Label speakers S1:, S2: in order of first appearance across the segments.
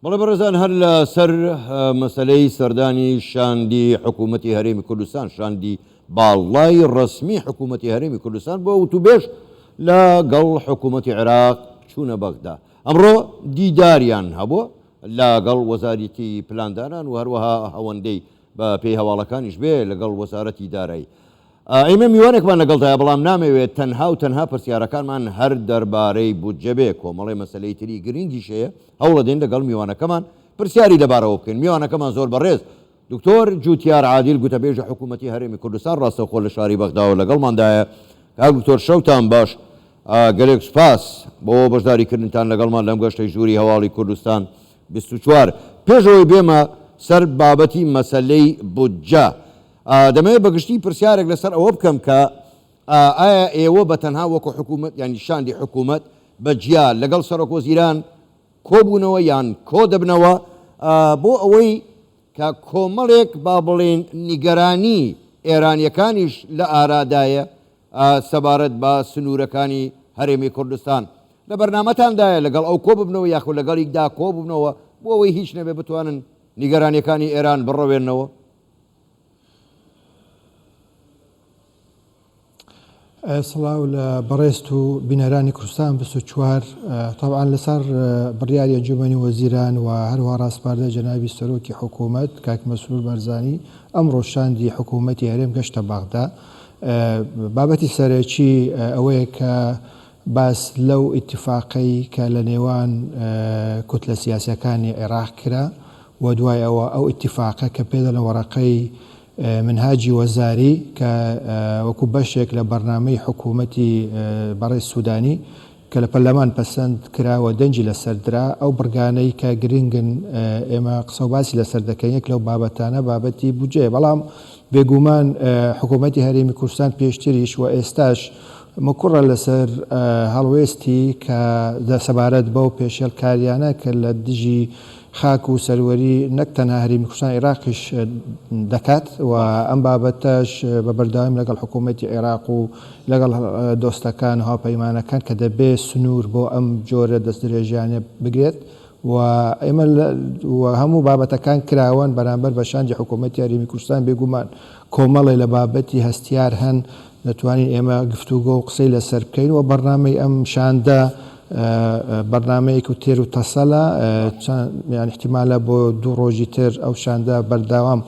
S1: بەڵێ بەڕێزان هەر لە سەر مەسەلەی سەردانی شاندی حکوومەتی هەرێمی کوردستان، شاندی باڵای ڕەسمی حکوومەتی هەرێمی کوردستان بۆ وتوبێژ لە گەڵ حکوومەتی عێراق چوونە بەغدا. ئەمڕۆ دیداریان هەبووە لە گەڵ وەزارەتی پلاندانان و هەروەها ئەوەندەی بە پێی هەواڵەکانیش بێ لەگەڵ وەزارەتی دارایی. ئێمە میوانێکمان لەگەڵدایە، بەڵام نامەوێت تەنها و تەنها پرسیارەکانمان هەر دەربارەی بودجە بێ، کۆمەڵێ مەسەلەی تری گرنگیش هەیە، هەوڵەدەین لەگەڵ میوانەکەمان پرسیاری لەبارەوە بکەین. میوانەکەمان زۆر بەڕێز دکتۆر جوتیار عادیل گوتەبێژی حکوومەتی هەرێمی کوردستان ڕاستەوخۆ لە شاری بەغداوە لەگەڵماندایە. کاک دکتۆر شەوتان باش، گەلێک سوپاس بۆ بەشداریکردنتان لەگەڵمان لەم گەشتەی ژووری هەواڵی کوردستان 24. پێش ئەوەی بێمە سەر بابەتی مەسەلەی بودجە، دەمەوێت بە گشتی پرسیارێک لەسەر ئەوە بکەم کە ئایا ئێوە بە تەنها وەکو حکوومەت یانی شاندی حکوومەت بە جیا لەگەڵ سەرۆکوەزیران کۆبوونەوە یان کۆدەبنەوە بۆ ئەوەی کە کۆمەڵێک با بڵێین نیگەرانی ئێرانیەکانیش لە ئارادایە سەبارەت بە سنوورەکانی هەرێمی کوردستان لە بەرنامەتاندایە لەگەڵ ئەو کۆببنەوە یاخود لەگەڵیکدا کۆببنەوە بۆ ئەوەی هیچ نەبێ بتوانن نیگەرانیەکانی ئێران بڕەوێننەوە؟
S2: سڵاو لە بەڕێزت و بینەرانی کوردستان 24. تەبعەن لەسەر بڕیاری ئەنجومەنی وەزیران و هەروەها ڕاسپاردەی جەنابی سەرۆکی حکوومەت کاک مەسرور بارزانی ئەمڕۆ شاندی حکوومەتی هەرێم گەشتە بەغدا. بابەتی سەرەکی ئەوەیە کە باس لەو ئیتیفاقەی کە لە نێوان کوتلە سیاسیەکانی عێراق کرا و دوای ئەوە ئەو ئیتیفاقە کە پێ دەڵێن وەرەقەی منهاجی وەزاری کە وەکو بەشێک لە بەرنامەی حکوومەتی بەڕێز سوودانی کە لە پەرلەمان پەسەند کرا و دەنگی لەسەر درا، ئەو بڕگانەی کە گرنگن ئێمە قسە و باسی لەسەر دەکەین، یەک لەو بابەتانە بابەتی بودجەیە، بەڵام بێگومان حکوومەتی هەرێمی کوردستان پێشتریش و ئێستاش مکوڕە لەسەر هەڵوێستی کە سەبارەت بەو پێشێلکارییانە کە لە دژی خاک و سەروەری نەک تەنها هەرێمی کوردستان عێراقیش دەکات و ئەم بابەتەش بە بەردەوامی لەگەڵ حکوومەتی عێراق و لەگەڵ دۆستەکان و هاوپەیمانەکان کە دەبێ سنوور بۆ ئەم جۆرە دەستدرێژیانە بگرێت و ئێمە و هەموو بابەتەکان کراوەن بەرامبەر بە شاندی حکوومەتی هەرێمی کوردستان بێگومان کۆمەڵێ لە بابەتی هەستیار هەن دەتوانین ئێمە گفتوگۆ و قسەی لەسەر بکەین و بەرنامەی ئەم شاندە بەرنامەیەک و تێر و تەسەلە یان احتیمالە بۆ دوو ڕۆژی تر ئەو شاندە بەردەوام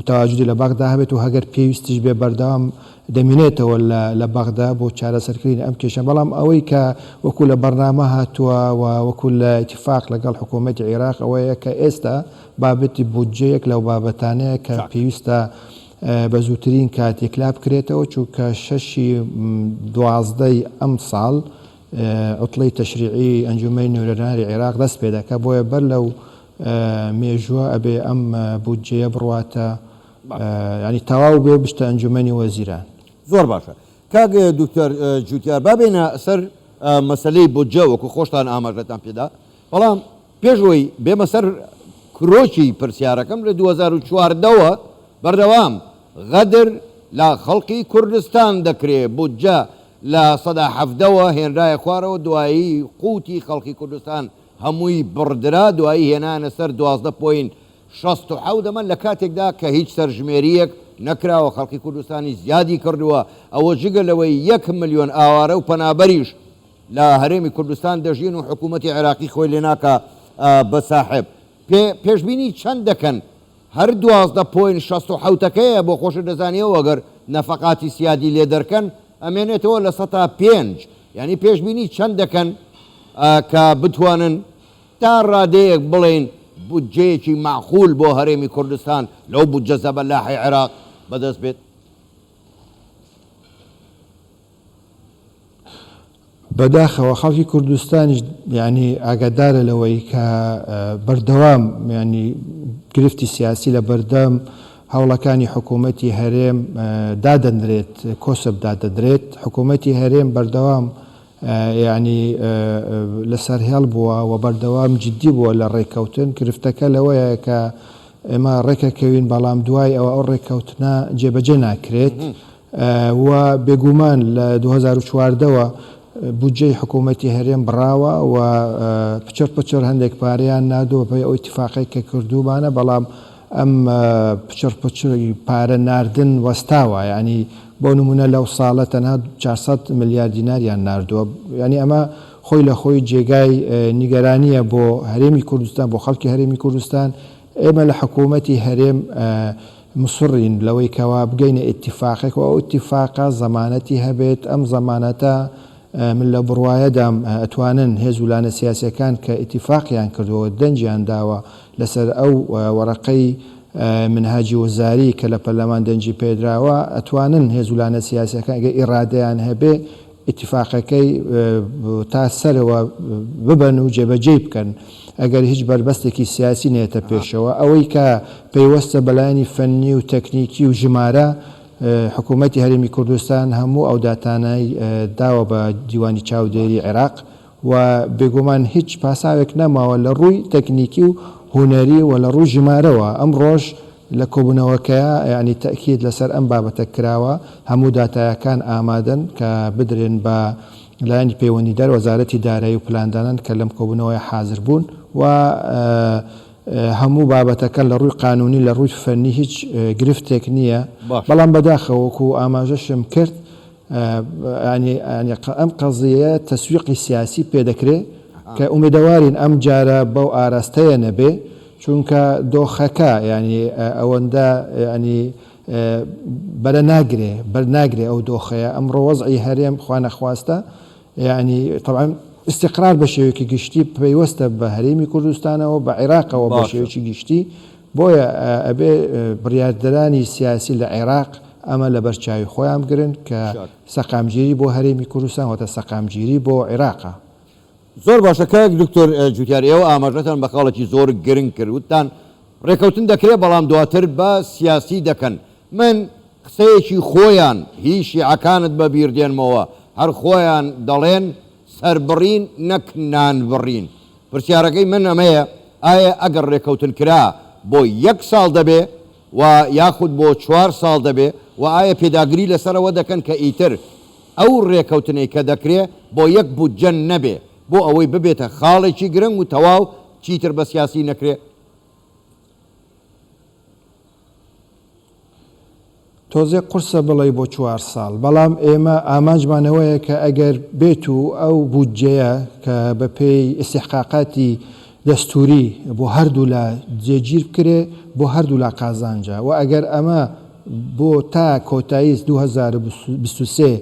S2: تەواجودی لە بەغدا هەبێت و هەگەر پێویستیش بێ بەردەوام دەمینێتەوە لە بەغدا بۆ چارەسەرکردنی ئەم کێشە، بەڵام ئەوەی کە وەکو لە بەرنامە هاتووە و وەکو لە ئیتیفاق لەگەڵ حکوومەتی عیراق ئەوەیە کە ئێستا بابەتی بودجە یەک لەو بابەتانەیە کە پێویستە بە زووترین کات یەکلا بکرێتەوە، چونکە شەشی دوازدەی ئەمساڵ عوتڵەی تەشریعی ئەنجوومەنی نوێنەرانی عیراق دەست پێ دەکات، بۆیە بەر لەو مێژووە ئەبێ ئەم بودجەیە بڕواتە یانی تەواو بێ و بچتە ئەنجومەنی وەزیران.
S1: زۆر باشە کاک دکتۆر جوتیار با بێینە سەر مەسەلەی بودجە وەکو خۆشتان ئاماژەتان پێدا بەڵام پێش ئەوەی بێمە سەر کرۆکی پرسیارەکەم لە 2014 وە بەردەوام غەدر لە خەڵکی کوردستان دەکرێ بودجە لە سەدا حەڤدەوە هێنرایە خوارەوە دوایی قوتی خەڵکی کوردستان هەمووی بڕدرا دوایی هێنانە سەر 12 point 67 ئەمە لە کاتێکدا کە هیچ سەرژمێرییەک نەکراوە، خەڵکی کوردستانیش زیادی کردووە، ئەوە جگە لەوەی یەک ملیۆن ئاوارە و پەنابەریش لە هەرێمی کوردستان دەژین و حکوومەتی عێراقی خۆی لێ ناکا بە ساحێب. پێ پێشبینی چەند دەکەن؟ هەر 12 point 67 ەکەیە، بۆ خۆشت دەزانیەوە گەر نەفەقاتی سیادی لێ دەرکەن ئەمێنێتەوە 5%، یانی پێشبینی چەند دەکەن کە بتوانن تا ڕادەیەک بڵێین بودجەیەکی مەعقول بۆ هەرێمی کوردستان لەو بودجە زەبەلاحەی عێراق بەدەست بێت؟
S2: بەداخەوە خەڵکی کوردستانیش یانی ئاگادارە لەوەی کە بەردەوام یانی گرفتی سیاسی لە بەردەم هەوڵەکانی حکوومەتی هەرێم دادەنرێت، کۆسپ دادەنرێت، حکوومەتی هەرێم بەردەوام یەعنی لەسەر هێڵ بووە و بەردەوام جدی بووە لە ڕێککەوتن، گرفتەکە لەوەیە کە ئێمە ڕێکەکەوین بەڵام دوای ئەوە ئەو ڕێککەوتنە جێبەجێ ناکرێت و بێگومان لە 2014 وە. بودجەی حکوومەتی هەرێم بڕاوە و پچڕ پچڕ هەندێک پارەیان ناردووە بەپێی ئەو ئیتیفاقەی کە کردوومانە، بەڵام ئەم پچڕ پچڕی پارە ناردن وەستاوە، یانی بۆ نموونە لەو ساڵە تەنها 400 ملیار دیناریان ناردووە، یانی ئەمە خۆی لە خۆی جێگای نیگەرانییە بۆ هەرێمی کوردستان، بۆ خەڵکی هەرێمی کوردستان، ئێمە لە حکوومەتی هەرێم مسڕین لەوەی کەوا بگەینە ئیتیفاقێک و ئەو ئیتیفاقە زەمانەتی هەبێت، ئەم زەمانەتە من لەو بڕوایەدام ئەتوانن هێز و لانە سیاسیەکان کە ئیتیفاقیان کردووە و دەنگیان داوە لەسەر ئەو وەرەقەی منهاجی وزاری کە لە پەرلەمان دەنگی پێدراوە ئەتوانن هێز و لانە سیاسیەکان گەر ئیڕادەیان هەبێ ئیتیفاقەکەی تا سەرەوە ببەن و جێبەجێی بکەن ئەگەر هیچ بەربەستێکی سیاسی نەیەتە پێشەوە. ئەوەی کە پەیوەستە بە لایەنی فەنی و تەکنیکی و ژمارە، حکوومەتی هەرێمی کوردستان هەموو ئەو داتانەی داوە بە دیوانی چاودێری عێراق و بێگومان هیچ پاساوێک نەماوە لە ڕووی تەکنیکی و هونەری و لە ڕووی ژمارەوە. ئەمڕۆش لە کۆبوونەوەکەیا یانی تەئکید لەسەر ئەم بابەتە کراوە، هەموو داتایەکان ئامادەن کە بدرێن بە لایەنی پەیوەندیدار وەزارەتی دارایی و پلاندانان کە لەم کۆبوونەوەیە حازر بوون و هەموو بابەتەکە لە ڕووی قانونی لە ڕووی فەنی هیچ گرفتێک نییە، بەڵام بەداخەوە وەکو ئاماژەشم کرد یانی ئەم قەزیەیە تەسویقی سیاسی پێ دەکرێ کە ئومێدەوارین ئەم جارە بەو ئاراستەیە نەبێ چونکە دۆخەکە یانی ئەوەندە یانی بەرە ناگرێ بەر ناگرێ ئەو دۆخەیە ئەمڕۆ وەزعی هەرێم خوانەخواستە یانی تەبعەن ئیستیقرار بە شێوەیەکی گشتی پەیوەستە بە هەرێمی کوردستانەوە بە عێراقەوە بە شێوەیەکی گشتی بۆیە ئەبێ بڕیاردەرانی سیاسی لە عێراق ئەمە لەبەر چاوی خۆیان بگرن کە سەقامگیری بۆ هەرێمی کوردستان واتە سەقامگیری بۆ عێراقە.
S1: زۆر باشە کاک دکتۆر جوتیار ئێوە ئاماژەتان بە خاڵێکی زۆر گرنگ کرد وتتان ڕێکەوتن دەکرێت بەڵام دواتر بە سیاسی دەکەن من قسەیەکی خۆیان هی شیعەکانت بە بیر دێنمەوە هەر خۆیان دەڵێن سەربڕین نەک نانبڕین پرسیارەکەی من ئەمەیە ئایا ئەگەر ڕێکەوتن کرا بۆ یەک ساڵ دەبێ و یاخود بۆ چوار ساڵ دەبێ و ئایا پێداگری لەسەر ئەوە دەکەن کە ئیتر ئەو ڕێکەوتنەی کە دەکرێ بۆ یەک بودجە نەبێ بۆ ئەوەی ببێتە خاڵێکی گرنگ و تەواو چیتر بە سیاسی نەکرێ؟
S2: تۆزێک قورسە بڵێی بۆ چوار ساڵ، بەڵام ئێمە ئامانجمان ئەوەیە کە ئەگەر بێت و ئەو بودجەیە کە بە پێی ئیستیحقاقاتی دەستووری بۆ هەردوولا جێگیر بکرێ بۆ هەردوولا قازانجە و ئەگەر ئەمە بۆ تا کۆتایی 2023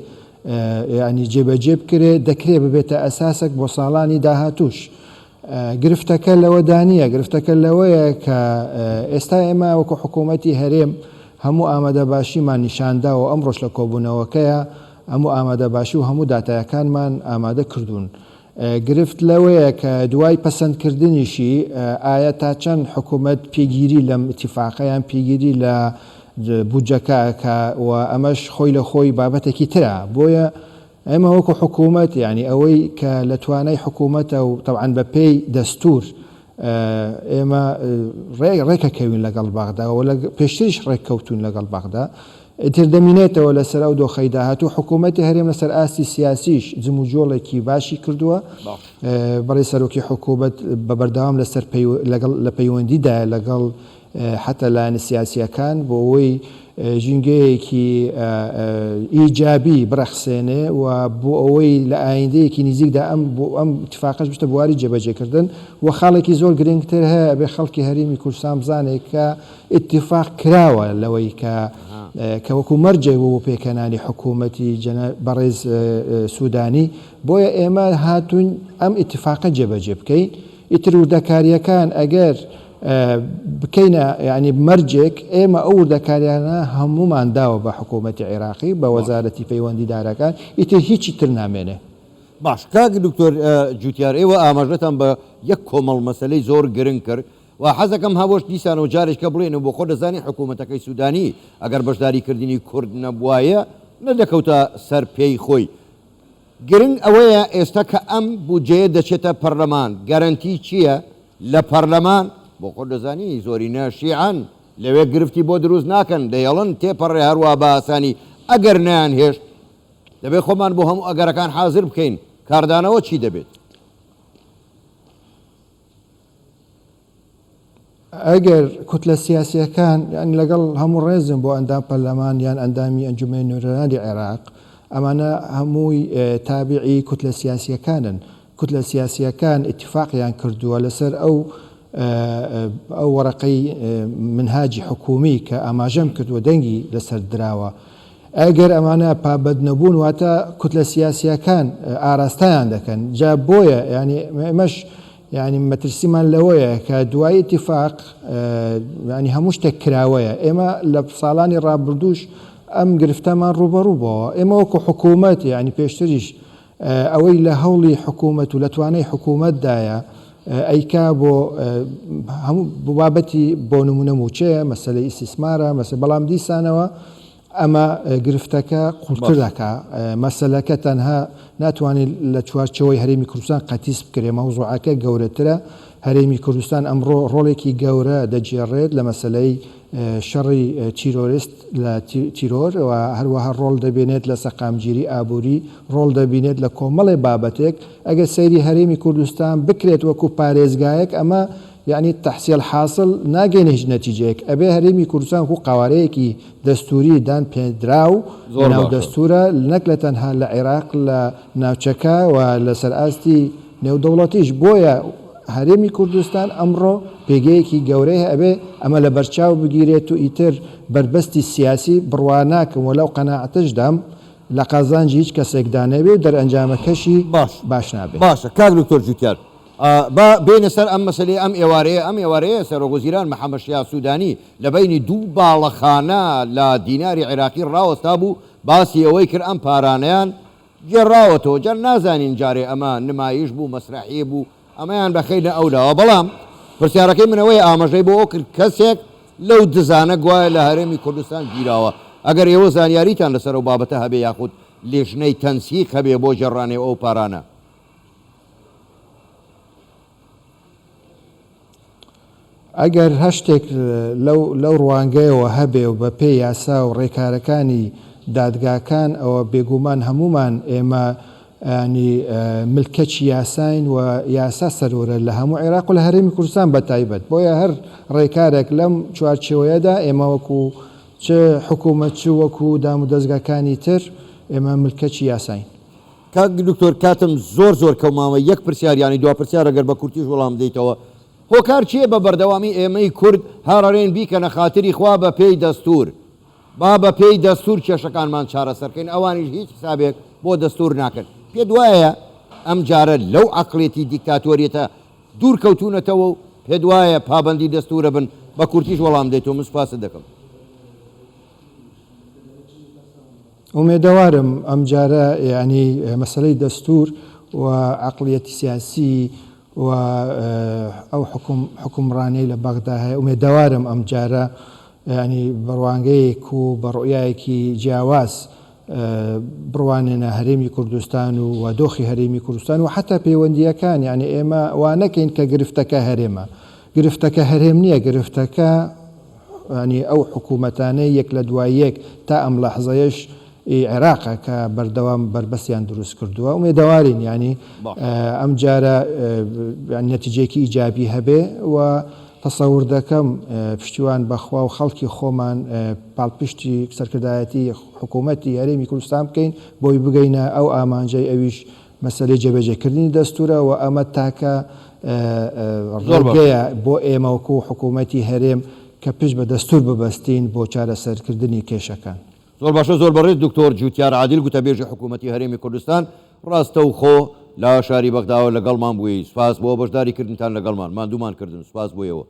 S2: یانی جێبەجێ بکرێ دەکرێ ببێتە ئەساسێک بۆ ساڵانی داهاتووش. گرفتەکە لەوەدا نییە، گرفتەکە لەوەیە کە ئێستا ئێمە وەکو حکوومەتی هەرێم هەموو ئامادەباشیمان نیشانداوە و ئەمڕۆش لە کۆبوونەوەکەیا هەموو ئامادەباشی و هەموو داتایەکانمان ئامادە کردوون. گرفت لەوەیە کە دوای پەسەندکردنیشی ئایا تا چەند حکوومەت پێگیری لەم ئیتیفاقە یان پێگیری لە بودجەکە ئەکا و ئەمەش خۆی لە خۆی بابەتێکی ترە. بۆیە ئێمە وەکو حکوومەت یانی ئەوەی کە لە توانای حکوومەتە و تەبعەن بە پێی دەستوور ئێمە ڕێکەکەوین لەگەڵ بەغدا و پێشتریش ڕێککەوتوون لەگەڵ بەغدا ئیتر دەمینێتەوە لەسەر ئەو دۆخەی داهاتوو حکوومەتی هەرێم لەسەر ئاستی سیاسیش جموجۆڵێکی باشی کردووە بەڕێز سەرۆکی حکوومەت بە بەردەوام لەسەر لەگەڵ لە پەیوەندیدایە لەگەڵ حەتا لایەنە سیاسییەکان بۆ ئەوەی ژینگەیەکی ئیجابی بڕەخسێنێ و بۆ ئەوەی لە ئایندەیەکی نزیکدا ئەم بۆ ئەم ئیتفاقەش بچتە بواری جێبەجێکردن و خاڵێکی زۆر گرنگتر هەیە ئەبێ خەڵکی هەرێمی کوردستان بزانێت کە ئیتفاق کراوە لەوەی کە کە وەکو مەرجێک بوو بۆ پێکهێنانی حکوومەتی بەڕێز سوودانی بۆیە ئێمە هاتووین ئەم ئیتفاقە جێبەجێ بکەین ئیتر وردەکارییەکان ئەگەر بکەینە یانی مەرجێک، ئێمە ئەو وردەکاریانە هەموومان داوە بە حکوومەتی عێراقی، بە وەزارەتی پەیوەندیدارەکان، ئیتر هیچی تر نامێنێ.
S1: باش کاک دکتۆر جوتیار ئێوە ئاماژەتان بە یەک کۆمەڵ مەسەلەی زۆر گرنگ کرد و حەزەکەم هەوەش دیسانەوە جارێکە بڵێن و بۆ خۆ دەزانی حکوومەتەکەی سوودانی ئەگەر بەشداری کردنی کورد نەبوایە نەدەکەوتە سەر پێی خۆی گرنگ ئەوەیە ئێستا کە ئەم بودجەیە دەچێتە پەرلەمان گەرەنتی چییە لە پەرلەمان، بۆ خۆت دەزانی زۆرینە شیعەن، لەوێ گرفتی بۆ دروست ناکەن، دەیەڵن تێپەڕێ هەروا بە ئاسانی، ئەگەر نەیانهێشت. دەبێت خۆمان بۆ هەموو ئەگەرەکان حازر بکەین، کاردانەوە چی دەبێت؟
S2: ئەگەر کوتلە سیاسییەکان، یانی لەگەڵ هەموو ڕێزم بۆ ئەندام پەرلەمان یان ئەندامی ئەنجومەنی نوێنەرانی عێراق، ئەمانە هەمووی تابعی کوتلە سیاسییەکانن. کوتلە سیاسییەکان ئیتیفاقیان کردووە لەسەر ئەو ئەو وەرەقەی منهاجی حکوومی کە ئاماژەم کرد و دەنگی لەسەر دراوە. ئەگەر ئەمانە پابەند نەبوون واتە کوتلە سیاسییەکان ئاراستەیان دەکەن. جا بۆیە یانی ئێمەش یانی مەترسیمان لەوەیە کە دوای ئیتیفاق یانی هەموو شتێک کراوەیە. ئێمە لە ساڵانی ڕابردووش ئەم گرفتەمان ڕووبەڕوو بۆوە. ئێمە وەکو حکوومەت یانی پێشتریش ئەوەی لە هەوڵی حکوومەت و لە توانای حکوومەتدایە ئەیکا بۆ هەموو بۆ بابەتی بۆ نموونە مووچەیە، مەسەلەی ئیستیسمارە، مەسە بەڵام دیسانەوە ئەمە گرفتەکە قوڵتر دەکا. مەسەلەکە تەنها ناتوانێت لە چوارچێوەی هەرێمی کوردستان قەتیس بکرێ، مەوزوعەکە گەورەترە. هەرێمی کوردستان ئەمڕۆ ڕۆڵێکی گەورە دەگێڕێت لە مەسەلەی شەڕی تیرۆرست لە تیرۆر و هەروەها ڕۆڵ دەبینێت لە سەقامگیری ئابووری، ڕۆڵ دەبینێت لە کۆمەڵێ بابەتێک. ئەگەر سەیری هەرێمی کوردستان بکرێت وەکو پارێزگایەک ئەمە یەعنی تحصیل حاصل ناگەینە هیچ نەتیجەیەک. ئەبێ هەرێمی کوردستان وەکو قەوارەیەکی دەستووری دان پێدراو
S1: زۆر
S2: لەناو
S1: باشە.
S2: دەستوورە نەک لە تەنها لە عێراق لە ناوچەکە و لەسەر ئاستی نێودەوڵەتیش. بۆیە هەرێمی کوردستان ئەمڕۆ پێگەیەکی گەورەی هەیە ئەبێ ئەمە لەبەرچاو بگیرێت و ئیتر بەربەستی سیاسی بڕوا ناکەم و لەو قەناعەتەشدام لە قازانجی هیچ کەسێکدا نەبێ و دەرئەنجامەکەشی
S1: باش
S2: باش نابێ.
S1: باشە کاک دکتۆر جوتیار با بێینە سەر ئەم مەسەلەی ئەم ئێوارەیە، ئەم ئێوارەیە سەرۆک وەزیران محەمەد شیاع سودانی لە بەینی دوو باڵەخانە لە دیناری عێراقی ڕاوەستابوو باسی ئەوەی کرد ئەم پارانەیان گێڕاوەتەوە جا نازانین جارێ ئەمە نمایش بوو مەسرەحیە بوو ئەمەیان بەخەینە ئەولاوە بەڵام پرسیارەکەی من ئەوەیە ئاماژەی بۆ ئەوە کرد کەسێک لەو دزانە گوایە لە هەرێمی کوردستان گیراوە ئەگەر ئێوە زانیاریتان لەسەر ئەو بابەتە هەبێ یاخود لیژنەی تەنسیق هەبێ بۆ گێڕانەوە ئەو پارانە.
S2: ئەگەر هەر شتێک لەو لەو ڕوانگەیەوە هەبێ و بە پێی یاسا و ڕێکارەکانی دادگاکان ئەوە بێگوومان هەموومان ئێمە یانی ملکەچی یاساین و یاسا سەروەرە لە هەموو عێراق و لە هەرێمی کوردستان بە تایبەت بۆیە هەر ڕێکارێک لەم چوارچێوەیەدا ئێمە وەکو چ حکوومەت چ وەکو دامودەزگاکانی تر ئێمە ملکەچی یاساین.
S1: کاک دکتۆر کاتم زۆر زۆر کەو ماوە یەک پرسیار یانی دوا پرسیار ئەگەر بە کورتیش وەڵام بدەیتەوە هۆکار چیە بە بەردەوامی ئێمەی کورد هەڕەرێن بیکەنە خاتری خوا بە پێی دەستور با بە پێی دەستور کێشەکانمان چارەسەر کەین ئەوانیش هیچ حسابێک بۆ دەستور ناکەن پێت وایە ئەم جارە لەو عەقڵێتی دیکتاتۆریەتە دوور کەوتونەتەوە و پێت وایە پابەندی دەستورە بن بە کورتیش وەڵام بدەیتەوە من سوپاست دەکەم.
S2: ئومێدەوارم ئەمجارە یانی مەسەلەی دەستوور و عەقڵیەتی سیاسی و ئەو حوکم حوکمڕانیەی لە بەغدا هەیە ئومێدەوارم ئەمجارە یانی بە ڕوانگەیەک و بە ڕوئیایەکی جیاواز بڕوانێنە هەرێمی کوردستان و و دۆخی هەرێمی کوردستان و حەتا پەیوەندییەکان یانی ئێمە وا نەکەین کە گرفتەکە هەرێمە گرفتەکە هەرێم نییە گرفتەکە یانی ئەو حکوومەتانەی یەک لە دوای یەک تا ئەم لەحزەیەش ئی عێراقە کە بەردەوام بەربەستیان دروست کردووە ئومێدەوارین یانی ئەم جارە نەتیجەیەکی ئیجابی هەبێ و تەسەور دەکەم پشتیوان بەخوا و خەڵکی خۆمان پاڵپشتی سەرکردایەتی حکوومەتی هەرێمی کوردستان بکەین بۆی بگەینە ئەو ئامانجەی ئەویش مەسەلەی جێبەجێکردنی دەستوورە و ئەمە تاکە ڕێگەیە بۆ ئێمە وەکو حکوومەتی هەرێم کە پشت بە دەستوور ببەستین بۆ چارەسەرکردنی کێشەکان.
S1: زۆر باشە زۆر بەڕێز دکتۆر جوتیار عادل گوتەبێژی حکوومەتی هەرێمی کوردستان ڕاستەوخۆ لە شاری بەغداوە لەگەڵمان بووی سوپاس بۆ بەشداری کردنتان لەگەڵمان ماندوومان کردن سوپاس بۆ ئێوە.